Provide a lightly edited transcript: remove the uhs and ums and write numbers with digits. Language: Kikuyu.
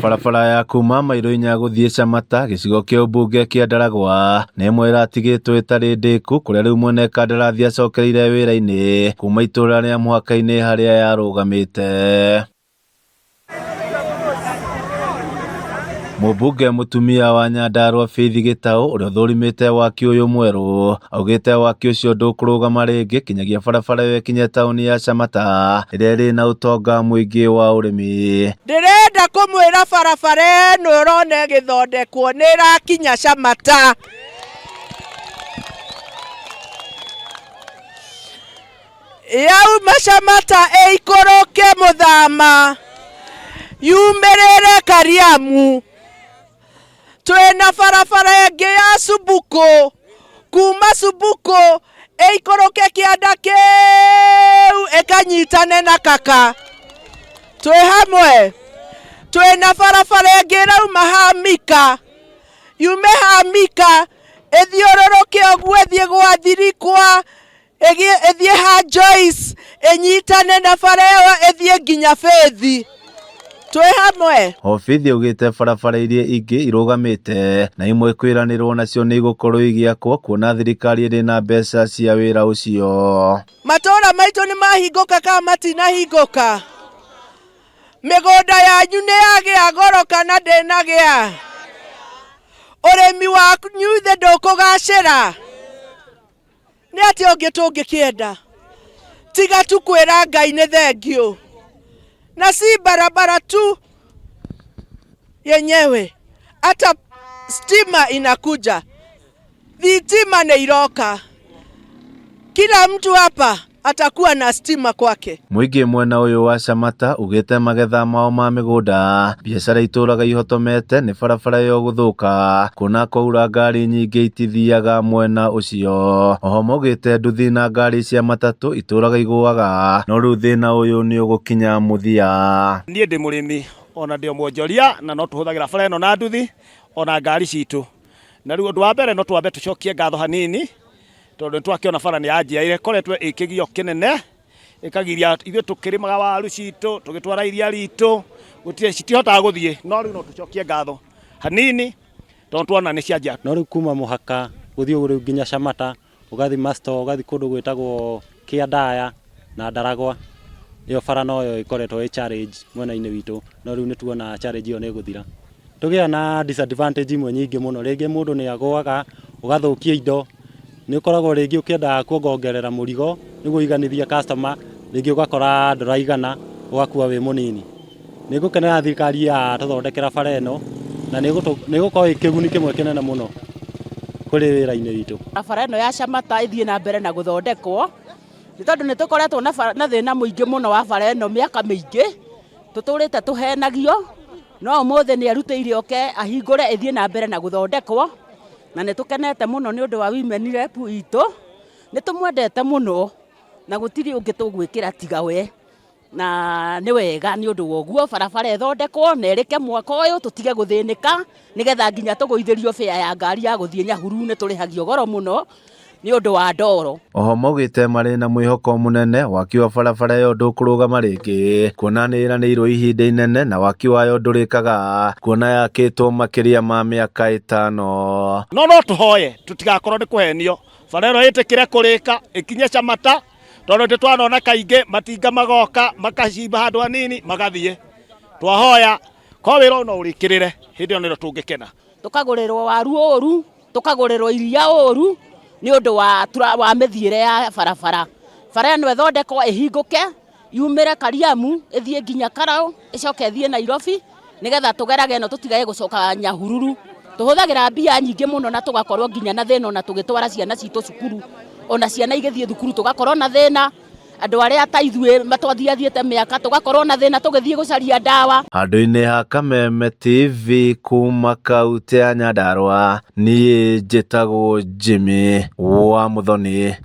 Barabara ya kuma mairo inya gũthiĩ Shamata gĩcigo kĩa ũmbunge kĩa Ndaragwa nĩ ĩmwe ĩratigĩtwo ĩtarĩ ndĩku kũrĩa rĩu mwene kandarathi acokereire wĩra-inĩ kuma itũra rĩa mũhaka-inĩ harĩa yarũgamĩte. Mũmbunge mũtumia wa Nyandarua Faith Gĩtaũ ũrĩa ũthũrimĩte waki ũyũ mwerũ augĩte waki ũcio ndũkũrũgama rĩngĩ kinyagia barabara ĩyo ĩkinye taũni ya Shamata ĩrĩa ĩrĩ na ũtonga mũingĩ wa ũrĩmi. Ndĩrenda kũmwĩra barabara ĩno ũrona ĩgĩthondekwo nĩ ĩrakinya Shamata. Yauma Shamata ĩikũrũke Mũthama yumĩrĩre Kariamu. Twĩna barabara ĩngĩ ya Subukũ kuma Subukũ ĩikũrũke kĩanda kĩu ĩkanyitane na Kaka. Twĩ hamwe? Twĩna barabara ĩngĩ ĩrauma Hamika yume Hamika ĩthiũrũrũke ũguo ĩthiĩ gwa Thirikwa ĩthiĩ ha Joyce ĩnyitane na bara ĩyo ĩthiĩ nginya Faith. Twĩ hamwe? Obithi augĩte barabara iria ingĩ irũgamĩte na imwe kwĩranĩrwo nacio nĩ igũkorwo igĩakwo kuona thirikari ĩrĩ na mbeca cia wĩra ũcio. Matũũra maitũ nĩ mahingũka kana matinahingũka? Mĩgũnda yanyu nĩ yagĩa goro kana ndĩnagĩa? Ũrĩmi wanyu thĩ ndũkũgacĩra? Nĩ atĩa ũngĩ tũngĩkĩenda tiga tu kwĩra Ngai nĩ thengiũ, na si barabara tu yenyewe, hata stima inakuja, thitima nĩ iroka, kila mtu hapa atakuwa na stima kwake. Mũingĩ mwena ũyũ wa Shamata ugĩte magetha mao ma mĩgũnda, biacara itũraga ihotomete nĩ barabara ĩyo gũthũka kuona kwaura ngari nyingĩ itithiaga mwena ũcio. Oho maugĩte nduthi na ngari cia matatũ itũraga igũaga no rĩu thĩna ũyũ nĩ ũgũkinya mũthia. Niĩ ndĩ mũrĩmi ona ndĩ o mwonjoria na no tũhũthagĩra bara ĩno na nduthi ona ngari citũ. Na rĩu ũndũ wa mbere no twambe tũcokie ngatho hanini tondũ nĩ twakĩona bara nĩ yanjia ĩrĩa ĩkoretwo ĩ kĩgio kĩnene ĩkagiria ithuĩ tũkĩrĩmaga waru citũ tũgĩtwara iria ritũ gũtirĩ citihotaga gũthiĩ no rĩu no tũcokie ngatho hanini tondũ tuona nĩ cianjia. No rĩu kuma mũhaka gũthiĩ ũguo rĩu nginya Shamata ũgathiĩ Masto ũgathiĩ kũndũ gwĩtagwo Kĩandaya na Ndaragwa ĩyo bara noyo ĩkoretwo ĩ challenge mwena-inĩ witũ no rĩu nĩ tuona challenge ĩyo nĩ ĩgũthira. Tũgĩaga na disadvantage imwe nyingĩ mũno, rĩngĩ mũndũ nĩ agũaga, ũgathũkia indo, nĩ ũkoragwo rĩngĩ ũkĩenda kuongongerera mũrigo nĩguo ũiganithie customer, rĩngĩ ũgakora ndũraigana, ũgakua wĩ mũnini. Nĩ ngũkenera thirikari yatũthondekera bara ĩno, na nĩ ĩgũkorwo ĩ kĩguni kĩmwe kĩnene mũno kũrĩ wĩra-inĩ witũ. Barabara ĩno ya Shamata ĩthiĩ na mbere na gũthondekwo, nĩ tondũ nĩ tũkoretwo na thĩna mũingĩ mũno wa bara ĩno mĩaka mĩingĩ. Tũtũrĩte tũhenagio, no ũmũthĩ nĩ erutĩire oke ahingũre ĩthiĩ na mbere na gũthondekwo, na nĩ tũkenete mũno nĩ ũndũ wa women rep witũ, nĩ tũmwendete mũno na gũtirĩ ũngĩ tũgwĩkĩra tiga we, na nĩ wega nĩ ũndũ wa ũguo barabara ĩthondekwo na ĩrĩke mwaka ũyũ tũtige gũthĩnĩka, nĩgetha nginya tũgũithĩrio fare ya ngari ya gũthiĩ Nyahururu nĩ tũrĩhagio goro mũno. nĩ ũndũ wa ndoro. Oho maugĩte marĩ na mwĩhoko mũnene waki wa barabara ĩyo ndũkũrũgama rĩngĩ kuona nĩ ĩranĩirwo ihinda inene na waki wayo ndũrĩkaga kuona yakĩtwo makĩria ma mĩaka ĩtano. No no tũhoye tũtigakorwo nĩ kũhenio bara ĩno ĩtĩkĩre kũrĩka ĩkinye Shamata tondũ nĩ twanona kaingĩ matinga magoka makacimba handũ hanini magathiĩ. Twahoya korwo wĩra ũyũ no ũrĩkĩrĩre hĩndĩ ĩyo nĩrĩo tũngĩkena. Tũkagũrĩrwo waru ũru, tũkagũrĩrwo iria ũru nĩ ũndũ wa, wa mĩthiĩre ya barabara. Bara ĩno ĩthondekwo ĩhingũke yumĩre Kariamu ĩthiĩ nginya Karau ĩcoke ĩthiĩ Nairobi nĩgetha tũgerage ĩno tũtigage gũcoka Nyahururu. Tũhũthagĩra mbia nyingĩ mũno na tũgakorwo nginya na thĩna ona tũgĩtwara ciana citũ cukuru, ona ciana igĩthiĩ thukuru tũgakorwo na thĩna. Andũ arĩa ta ithuĩ matwathiathiĩte mĩaka tũgakorwo na thĩna tũgĩthiĩ gũcaria ndawa. Handũ-inĩ ha Kameme TV kuma kautĩ ya Nyandarua, niĩ njĩtagwo Jimmy wa Muthoni.